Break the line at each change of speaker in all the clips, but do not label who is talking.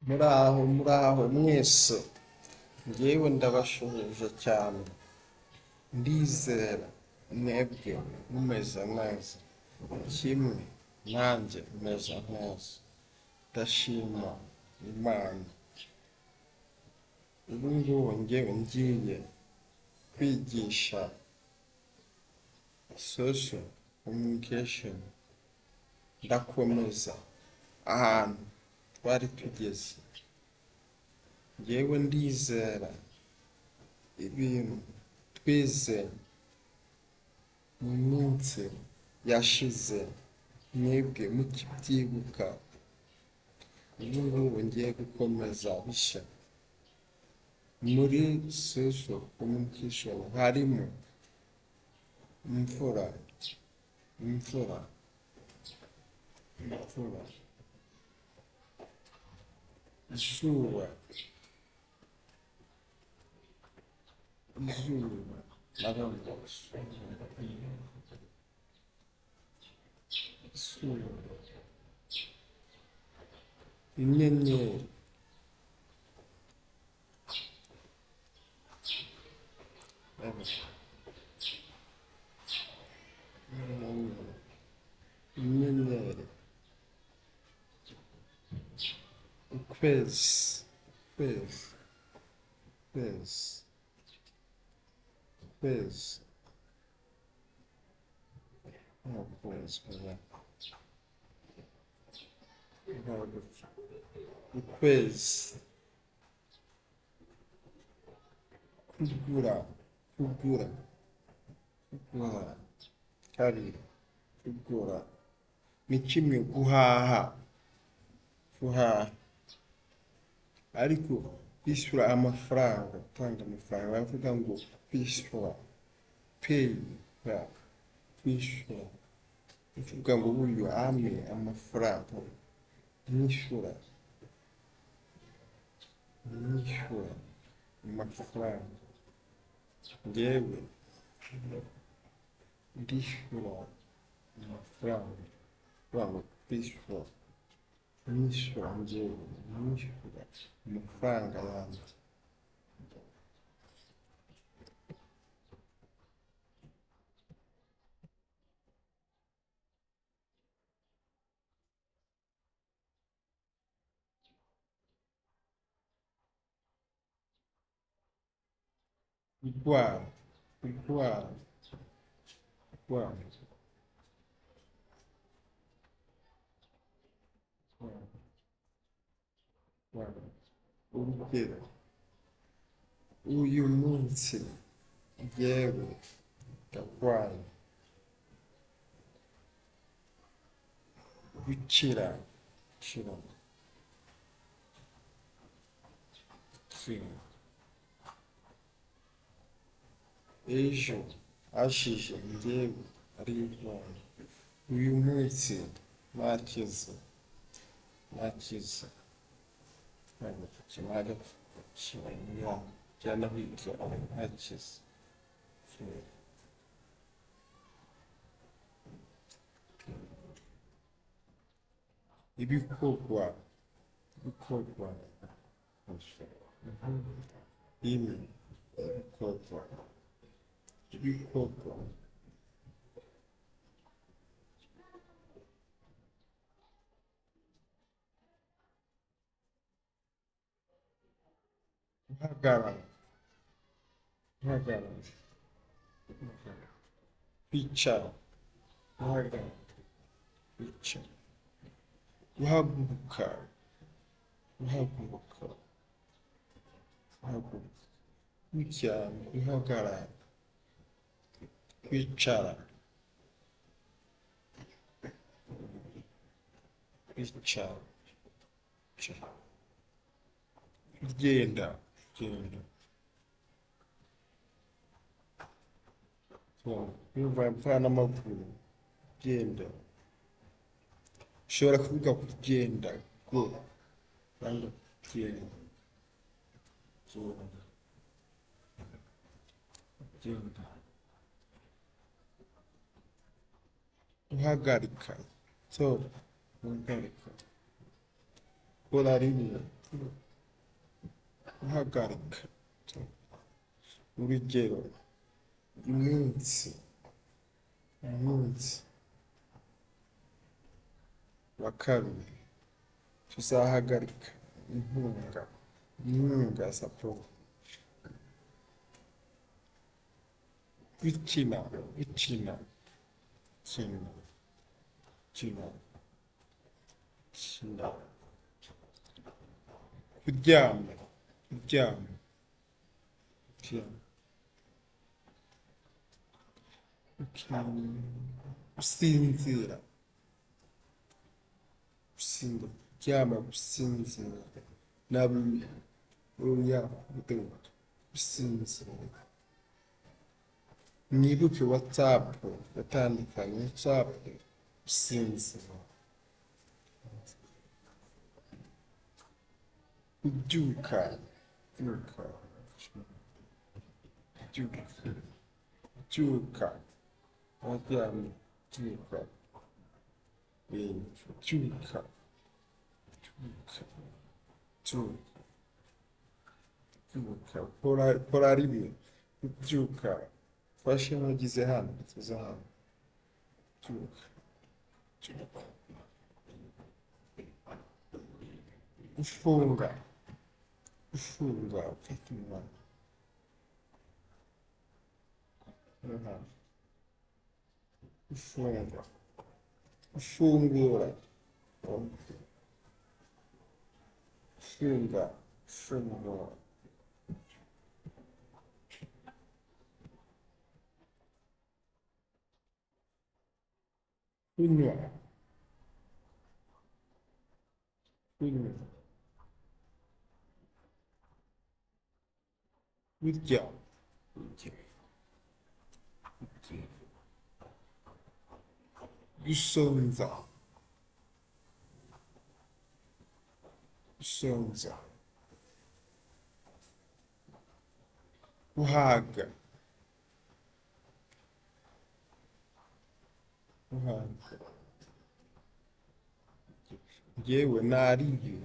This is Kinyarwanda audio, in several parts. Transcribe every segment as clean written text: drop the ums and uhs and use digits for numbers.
Muraho muraho mwese, njyewe ndabashuhuje cyane, ndizera mwebwe mumeze neza, kimwe nanjye meze neza, ndashima Imana. Ubu ngubu njyewe ngiye kwigisha social communication, ndakomeza ahantu twari tugeze. Njyewe ndizera ibintu twize mu minsi yashize, mwebwe mukibyibuka. Ubu ngubu ngiye gukomeza bishya. Muri social communication harimo imfura, imfura, imfura, izuba, izuba, izuba, inyenyeri, inyenyeri, ukwezi, ukwezi, ukwezi, ukwezi, ukwezi, ukwezi, kugura, kugura, kugura, kabiri, kugura ni kimwe guhaha, guhaha, ariko kwishyura amafaranga, gutanga amafaranga, baravuga ngo kwishyura, pay, kwishyura, bivuga ngo uyu ampe amafaranga, nyishyura, nyishyura amafaranga, njyewe ndishyura amafaranga, bivuga ngo kwishyura, nyishyura, njyewe nyishyura amafaranga yanjye. Kurwara, kurwara, kurwara, kurwara. Urugero, uyu munsi njyewe ndarwaye. Gukira, gukira, gukira. Ejo hashize njyewe nararwaye. Uyu munsi nakize, nakize. Nakize. Ibikorwa, ibikorwa, rimwe, ibikorwa, ibikorwa. Guhagarara, guhagarara, kwicara, guhagarara, kwicara, guhaguruka, guhaguruka, guhaguruka, gutya, guhagarara, kwicara, kwicara, kugenda, kugenda, kumva n'amaguru, kugenda. Ushobora kuvuga kugenda, go, cyangwa kugenda, kugenda, kugenda. Guhagarika, stop, guhagarika. Kora rimwe, Guhagarika. Urugero, umunsi, umunsi wa kabiri tuzahagarika inkunga, inkunga support. Gukina, gukina, kina, kina, kina. Kuryama, kuryama, kuryama. Gusinzira, gusinzira, kuryama, gusinzira. Nabi, oya, gusinzira. Mwibuke WhatsApp, yatandukanye WhatsApp, gusinzira. Kubyuka, kubyuka, kubyuka, kubyuka, waryamye, kubyuka, kubyuka, kubyuka, kubyuka, kubyuka, kora rimwe, kubyuka, fashe ntugize hano, tuze hano, kubyuka, kubyuka. Gufunga, gufunga, ufata umwanya. Gufunga, gufungura, gufunga, gufungura. Kunywa, kunywa. Kurya, kurya, kurya. Gusonza, gusonza. Guhaga, guhaga. Njyewe nariye,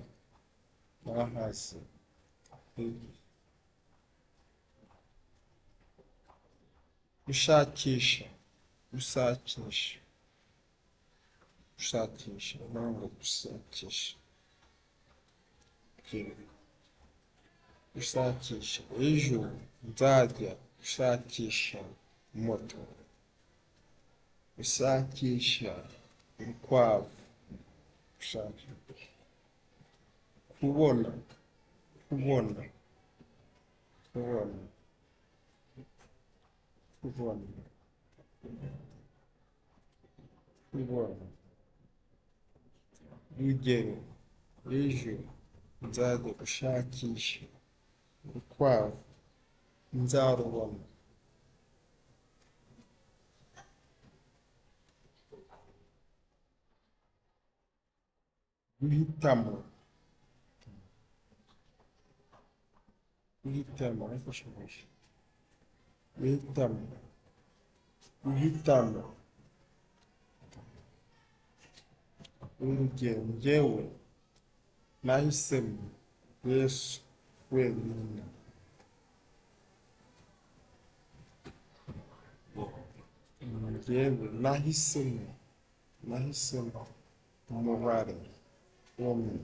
nahaze. Gushakisha, gushakisha, gushakisha, ntabwo gushakisha. Gushakisha, ejo nzajya gushakisha moto. Gushakisha urukwavu, gushakisha. Kubona, kubona, kubona, kubona, kubona. Urugero, ejo nzajya gushakisha urukwavu, nzarubona. Guhitamo, guhitamo, guhitamo, guhitamo. Urugero, njyewe nahisemo Yesu wenyine. Njyewe nahisemo, nahisemo umubare umwe.